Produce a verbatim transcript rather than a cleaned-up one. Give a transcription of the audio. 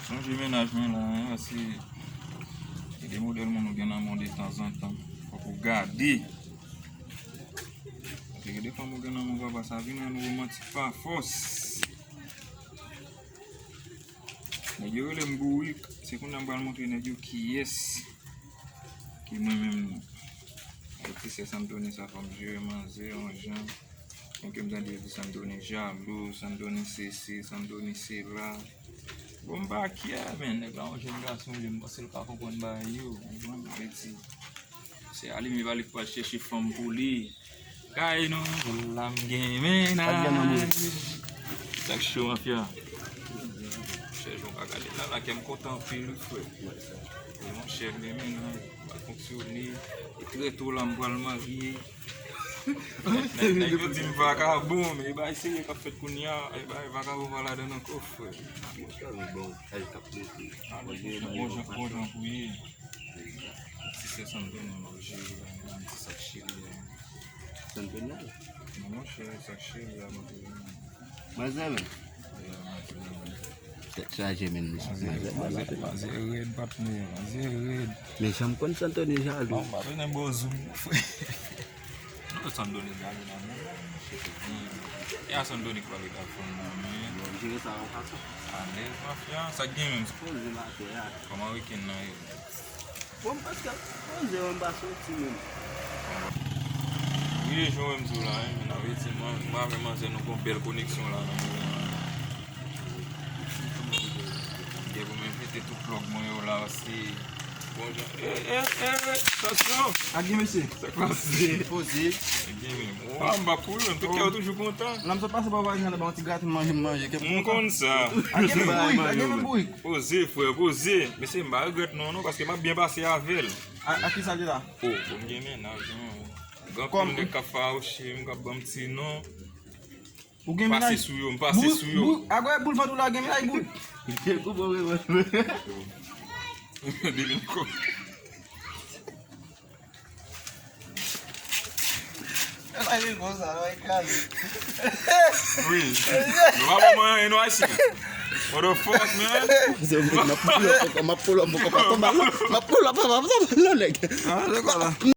Sonje mennaj mwen la, hein, paske gen de modèl moun ou gen nan men w detanzantan. Fòk ou gade. Paske gen de fanm ou gen nan men w, papa, sa vin rann ou romantik pa fòs. Nèg yo rele m bourik. Se kounye a m pral montre nèg yo kiyès ki mwen menm nan. Ayiti, se Santoni sa, fò m jere manzè yon jan. Menm ke m tande yo di Santoni jalou, Santoni sesi, Santoni sela. Bon, m pa kè, men nèg la yon jèn gason, m panse l pa konprann bagay yo. Ou konprann? Ayiti. Se a li menm, li pral chèche fanm pou li. Kay nou, la m gen mennaj. Sa k cho, mafya? Chè, jan w ka gade la, la kè m kontan anpil, wi, frè. Wi, monchè, m gen mennaj, m pral fonksyone. E trè to la, m pral marye. Nèg, nèg yo di m vakabon, men e bagay serye k ap fèt kounye a, e bagay vakabon pa ladan ankò, frè. Bon, jan, bon jan pou ye. Ti sè Santoni, non, jere la, yon ti sak cheri a. Santoni? Non, monchè, sak cheri a, monchè. Manzè menm? Yeah, manzè menm. Tèt chaje, men, mesye. Manzè, manzè, manzè rèd, patnè, manzè rèd. Men jan m konn Santoni jalou. Non, m pa bezwen ba w zoom, non, frè. Non, Santoni jalou nan men, monchè, se byen. E a Santoni k pale ka fè m nan men. Bon, jere sa yon fason. Alèz, mafya, sa k gen menm? Poze m atè a. Kòman wikenn nan ye? Bon, m paske poze, m pa soti menm. Wi, jan w wè m di w la, wi, men nan Ayiti, mwen, mwen avè manzè nou gon bèl koneksyon la nan moman an. Gen pou m envite tout plòg mwen yo la, se bon jan. E, e, e, e, tansyon! Ak gen mesye. Sa k pase? Poze. Gen menm. Wa, m pa kouri, menm tout kè yo toujou kontan. Nan m sot pase pa vwazen an, ba yon ti gratin manje, m manje. M konn sa. Ak gen menm bourik, ak gen menm bourik. Poze, frè, poze. Mesye, m pa regrèt non, non, paske m ap byen pase avè l. A, a kisa l te la? O, bon, m gen mennaj, non. Gen anpil nèg k ap fawouche m, k ap ban m ti non. Ou gen mennaj? M pase sou yo, m pase sou yo. Agwè, boul vant ou la gen mennaj, boul. Depi m ko- Wi. Nou pa ban mwen anyen, nou, Ayisyen. What the fuck, man? M ap pull up ankò, m ap pull up ankò, papa, m ap pull up, papa, m ap pull up, nèg. Ah, de quoi là?